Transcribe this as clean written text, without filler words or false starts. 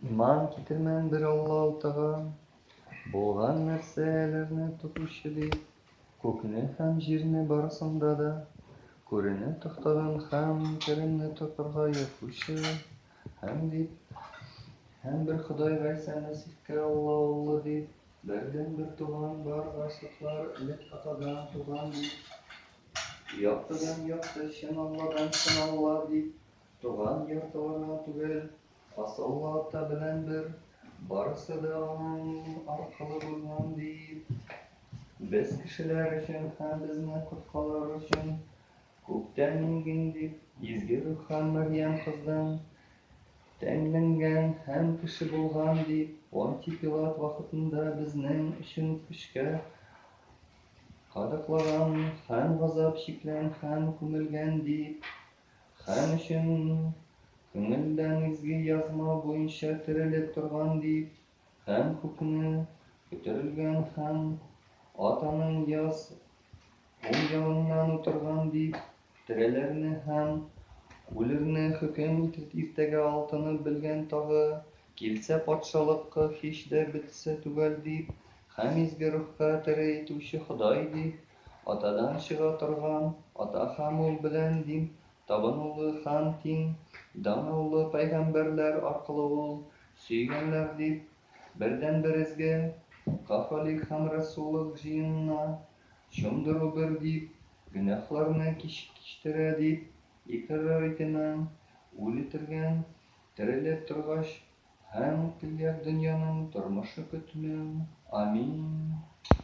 Иман китермән бер Алла Атага, булган нәрсәләрне тотучы дип, күкне һәм җирне барысында да күренә тохтаган һәм керемне тотарга ятучы һәм дип, һәм бер Ходай Гайсә Мәсихкә Алла Улы дип, бердәнбер туган бар гасырлар элек Атадан туган дип, яктыдан якты, чын Алладан чын Алла дип, туган яртыларга түгел, асыл Ата белән бер, барысы да аның аркылы булган дип, без кешеләр өчен һәм безне коткарыр өчен күктән иңгән дип, изге Рух һәм Мәрьям кыздан тәнләнгән һәм кеше булган дип, Понтий Пилат вакытында безнең өчен көчкә кадаклаган һәм газап чиклән һәм күмелгән дип, һәм өчен күңелдән изге язма буенча терелеп торган дип, һәм күкне күтәрелгән һәм Атаның яз уң ягыннан утырган дип, тереләрне һәм үлерне хөкем иртәгә алтыны белгән тагы, килсә патшалыкка һич дә бетсә түгел дип, һәм изге рухка тере итүче Ходай дип, Атадан чыга торган, Ата һәм Ул белән дин табынулы һәм тиң данлы пәйгамбәрләр аркылы ул сөйгәннәр дип, бердәнбер изге кафолик һәм рәсуллык җыенына чумдыру бер дип, гөнаһларны кичтерә дип, икърар итемән, үлетергән, терелеп торгач, һәм килгән дөньяның тормышы көтмән. Амин.